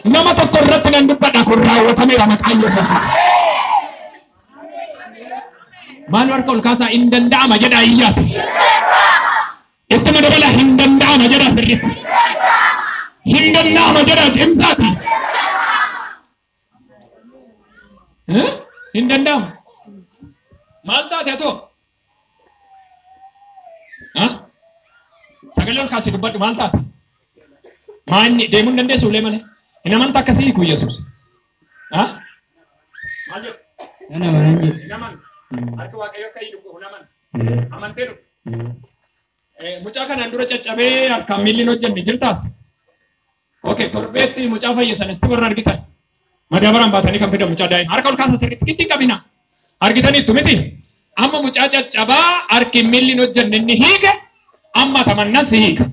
Nama tokko irratti nan dubbadha kun raawwatameera maqaa Yesuusiin. Maal harka ol kaasaa hin danda'ama jedha iyyaati. Ittuma dabala hin danda'ama jedha sirriitti. Hin danda'ama jedha cimsaati. Hin danda'amu. Maal taate atoo? Sagalee ol kaasee dubbadhu maal taate? Maanni deemuu hin dandeessu ulee malee. Hin amanta akkasii hiiku Yesuus. Maal jedhu? Nan amanan jedhu. Hin amanta. Harki Waaqayyo akka hiiku hin amanta. Amantee dhufu. Mucaa kanaan dura caccabee harkaan miilli hin hojjenne jirtaas? Okay, torbeetti mucaa fayyisan isti warra argitan. Madaabaraan baatanii kan fidan mucaa daa'ima. Harka ol kaasa sirriitti giddi qabina. Argitaniittu miti? Amma mucaa caccabaa harki miilli hin hojjenne inni hiike amma tamannaan si hiika.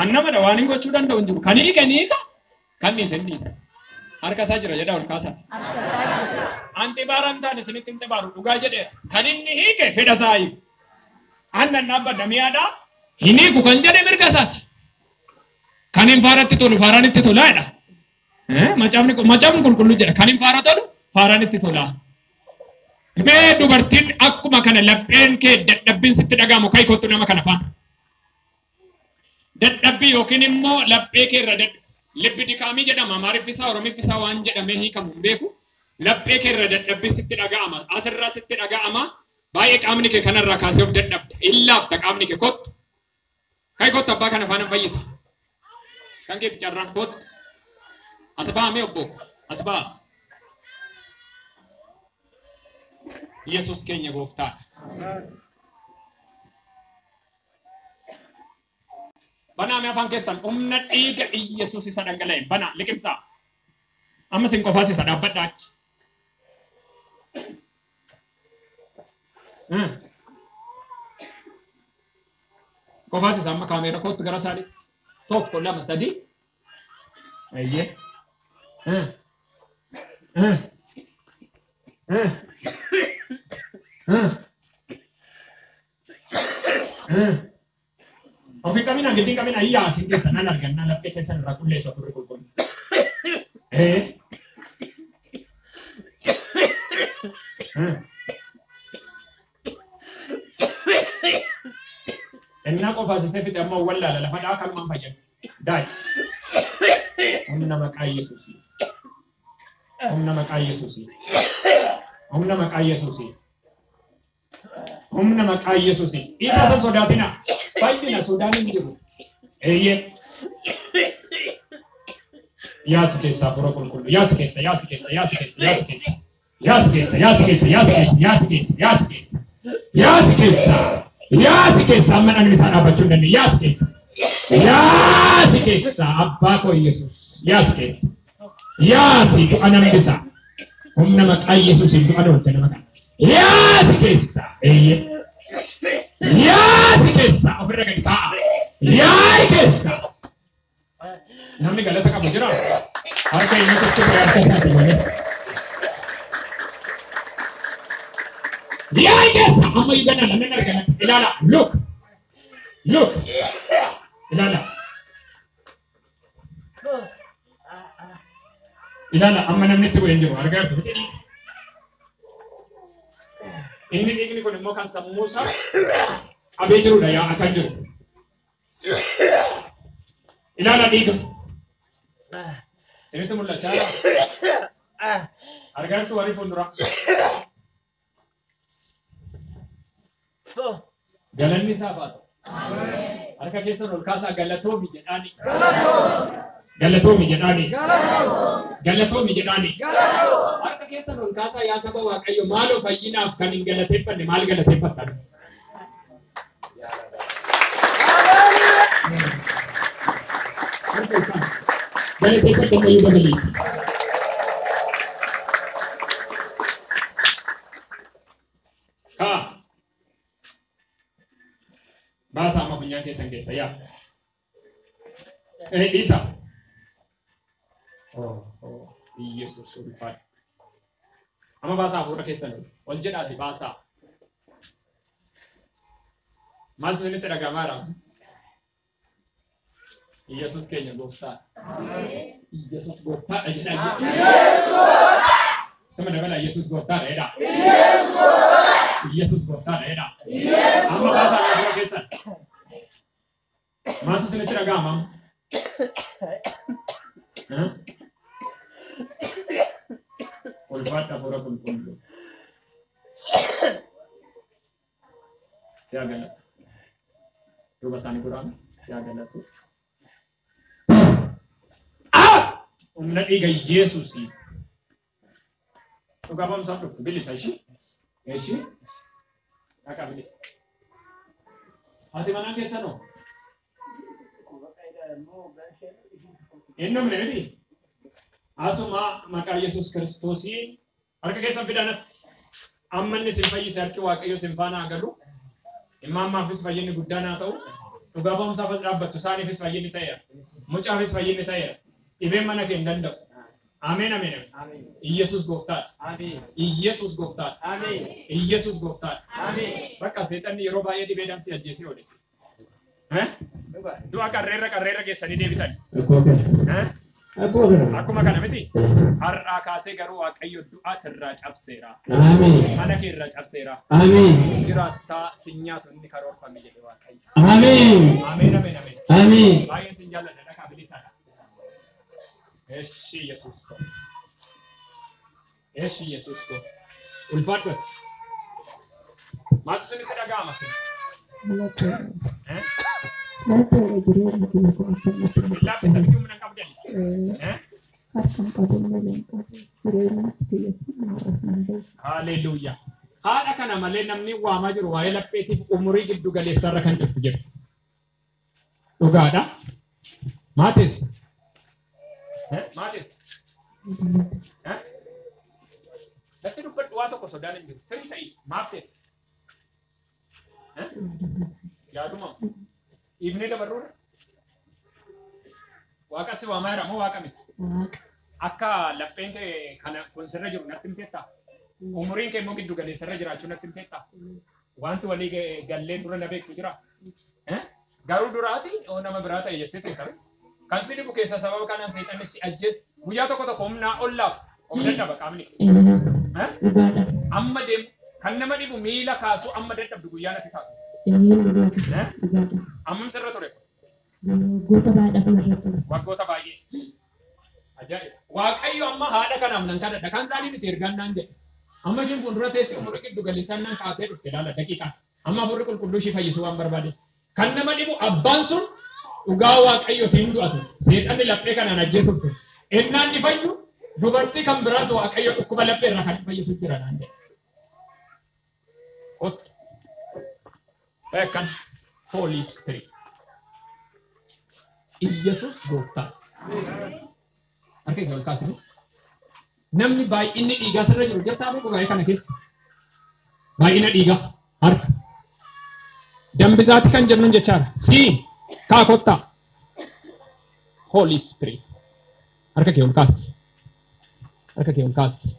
Annamadha waan hin gochuu danda'u hin jiru. Kan hiike ni hiika, kan dhiise hin dhiisa. Harka isaa jira jedha ol kaasa. Anti baaraan taane isinitti hin xibaaru dhugaa jedhe kan inni hiike fedha isaa hiiku. Annan dhaabbadha mi'aadha. Hin hiiku kan jedhe mirga isaati. Kan hin faaratti tolu faaraan itti tolaa jedha. Macaafni qulqulluu jedha. Kan hin faara tolu faaraan itti tolaa. Mee dubartiin akkuma kana lapheen kee dadhabbiin sitti dhaga'amu kai kottu nama kana faana. Dadhabbii yookiin immoo laphee kee irra libbi dikaamii jedhama. Amaariffi isaa Oromiffi isaa waan jedhamee hiikamu hin beeku. Laphee kee irra dadhabbii sitti dhaga'ama. Asirraa sitti dhaga'ama. Baay'ee qaamni kee kanarraa kaasee of dadhabda. Illaafta qaamni kee kottu. Kai kottu abbaa kana faana fayyita. Kan keetti carraan kottu. As ba'a mee obbo. As ba'a. Yesuus keenya gooftaadha. Banaa mee afaan keessan humna dhiiga Yesuus isa dhangala'e banaa liqimsaa. Amma isin qofaas isa dhaabbadhaa achi. Qofaas isa amma kaameera kootti gara isaanii. 1 2 3. Ayyee. Ofii qabina giddiin qabina iyyaa asin keessa nan arganna laphee keessan irraa qulleessu afurri qulqullu. Innaa qofaas isee fixe amma wallaala lafa dhaa kanumaan fayyadu. Daai. Humna maqaa Yesuusii. Humna maqaa Yesuusii. Humna maqaa Yesuusii. Humna maqaa Yesuusii. Isa san sodaatina. Fayyina sodaan hin jiru. Eeyyee. Yaasi keessa hafuura qulqulluu. Yaasi keessa, yaasi keessa, yaasi keessa, yaasi keessa. Yaasi keessa, yaasi keessa, yaasi keessa, yaasi keessa, yaasi keessa. Yaasi keessa. Yaasi keessa amma dhagni isaa dhaabbachuu hin dandeenye. Yaasi keessa. Yaasi keessa abbaa koo Yesuus. Yaasi keessa. Yaasi du'a nambisa. Humna maqaa Yesuusiin du'a dhoolche nama kana. Yaasi keessa. Eeyyee. Yaasi keessa ofirra gadi taa'a. Yaa'i keessa. Namni galata qabu jira. Harka inni tokko harka isaati malee. Yaa'i keessa amma iyyuu ganna namni argana. Ilaala. Look. Look. Ilaala. Ilaala amma namni itti bu'ee hin jiru. Argaa jirtu miti. Inni dhiigni kun immoo kan sammuu isaa qabee jirudha yaa kan jiru. Ilaala dhiiga. Isinitti mul'achaa jira. Argaa jirtu warri fuulduraa. Galanni isaa baata. Harka keessan ol kaasaa galatoomi jedhaani. Galatoomi jedhaani. Galatoomi jedhaani. Harka keessan ol kaasaa yaa saba Waaqayyo maaloo fayyinaaf kan hin galateeffanne maal galateeffattan? Harka ol kaasaa. Galateeffadhu ammayyuu dabalii. Kaa. Baasaa amma funyaan keessan keessa yaa. Dhiisa. Oh, Yesuus ulfaadha. Amma baasaa hafuura keessan ol jedhaati baasaa. Maaltu isinitti dhaga'amaa jira? Yesuus keenya gooftaa. Yesuus gooftaadha jedhaa. Tuma dabala Yesuus gooftaadha jedhaa. Yesuus gooftaadha jedhaa. Amma baasaa gaafura keessan. Maaltu isinitti dhaga'ama? Ulfaadha hafuura qulqulluu. Siyaa galatu. Duuba isaanii guraame siyaa galatu. Humna dhiiga Yesuusii. Dhugaa ba'umsaaf dhuftu bilisa ishii. Ishii. Dhaqaa bilisa. Haati manaa keessanoo? Inni humna miti. Asuma maqaa Yesuus Kiristoosii harka keessan fidanatti. Amma inni isin fayyise harki Waaqayyoo isin faana haa galu. Immaammaafis fayyinni guddaan haa ta'u. Dhugaa ba'umsaaf as dhaabbattu isaaniifis fayyinni ta'eera. Mucaafis fayyinni ta'eera. Dhibeen mana kee hin danda'u. Ameen ameen ameen. Iyyasuus gooftaadha. Iyyasuus gooftaadha. Iyyasuus gooftaadha. Bakka seexanni yeroo baay'ee dhibeedhaan si ajjeesee oolesse. Du'a qarreerra geessanii deebitan. Akkuma kana miti. Har'aa kaasee garuu Waaqayyo du'a sirraa cabseera. Mana kee irraa cabseera. Jiraattaa si nyaatu inni karoorfame jedhe Waaqayyo. Ameen ameen ameen. Baay'een sin jaalladha dhaqaa bilisaadha. Eshi Yesuus ko. Eshi Yesuus ko. Ulfaadhu. Maaltu isinitti dhaga'ama sin? Laaffisa miti humna hin qabdani. Haleluuyaa. Haadha kana malee namni waamaa jiru waa'ee lapheetiif umurii giddu galeessarra kan jirtu jirti. Dhugaadha. Maatis. Maatis. Lafti dubbadhu waa tokko sodaan hin jiru. Firii ta'i. Maaf teessa? Yaaduma. Dhiifnee dabarruudha. Waaqa si waamaa jira moo waaqa miti? Akka lapheen kee kana kun sirra jiru natti himteettaa? Umuriin kee immoo giddu galeessarra jiraachuu natti himteettaa? Wanti walii gallee dura na beektu jira? Garuu duraati nama biraa ta'e jettee teessa. Kan si dhibu keessa sababa kanaan seexanni si ajjeesu guyyaa tokko tokko humnaa ollaaf of dadhaba qaamni. Amma deemu kan nama dhibu miila kaasuu amma dadhabdu guyyaa natti taatu. Ammam sirra ture? Waggoota baay'ee. Ajaa'iba. Waaqayyo amma haadha kanaaf nan kadhadha. Kan isaanii miti ergaan naan jedhe. Amma ishiin fuuldura teessee umurii giddu galeessaan nan kaatee dhufte ilaala daqiiqaa. Amma hafuurri qulqulluu ishii fayyisuu waan barbaade. Kan nama dhibu abbaan sun dhugaa Waaqayyootiin du'atu. Seexanni laphee kanaan ajjeesuuf ture. Ennaan ni fayyu dubartii kan biraas Waaqayyo dhukkuba laphee irraa kan fayyisu jira naan jedhe. Kottu. Beekan Holy Spirit. Iyyasuus gooftaa. Harka kee ol kaasinu. Namni baay'inni dhiigaa sirra jiru jirtaa beeku baay'ee kana keessa. Baay'ina dhiigaa harka. Dambisaati kan jennuun jechaadha. Sii kaa kottaa. Holy Spirit. Harka kee ol kaasi. Harka kee ol kaasi.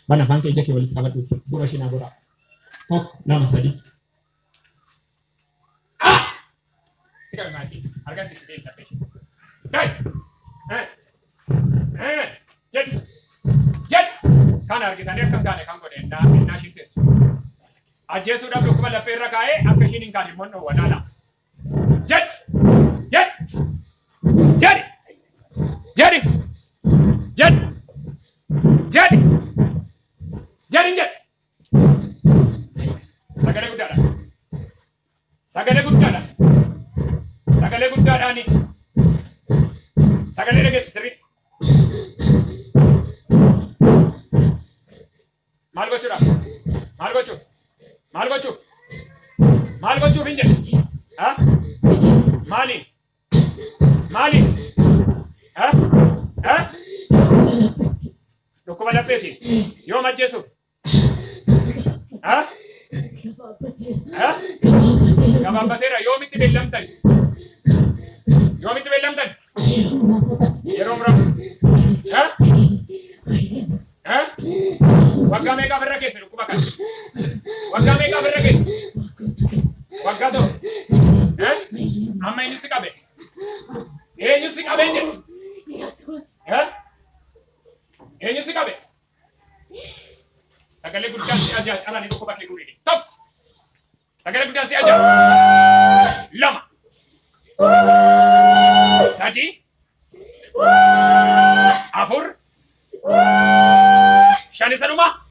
Bana afaan kee ija kee walitti qabadhu. Gurra ishee naa godhaa. 1, 2, 3. Ah! Siqa maatii. Harkaan sisitee hin dhabbee. Dai! Jedhi! Jedhi! Kan argitanii akka hin taane kan godhe ennaa ishiin teessu. Ajjeesuudhaaf dhukkuba laphee irra kaa'ee akka ishiin hin kaane immoo dhowwa laala. Jedhi! Jedhi! Jedhi! Jedhi! Jedhi! Jedhi! Jedhi jedhi! Sagalee guddaadha. Sagalee guddaadha. Sagalee guddaadhaani. Sagalee dhageessi sirriitti. Maal gochuudhaaf? Maal gochuuf? Maal gochuuf? Maal gochuuf hin jedhe? Ha? Maaliin? Maaliin? Ha? Ha? Dhukkuba lapheetiin. Yoom ajjeesuuf? Ha? Ha? Gabaabbateera. Yoomitti beellamtan? Yoomitti beellamtan? Yeroo muraasa. Ha? Ha? Waggaa meeqaaf irra keessa dhukkuba kana? Waggaa meeqaaf irra keessa? Waggaa 1. Amma inni si qabe. Eenyu si qabeen jedhu? Yesuus. Eh? Eenyu si qabe? Sagalee guddaan si ajaa calanii dhukkuba kee guuree. Tokko. Sagalee guddaan si ajaa. 2. 3. 4. 5 isa dhuma.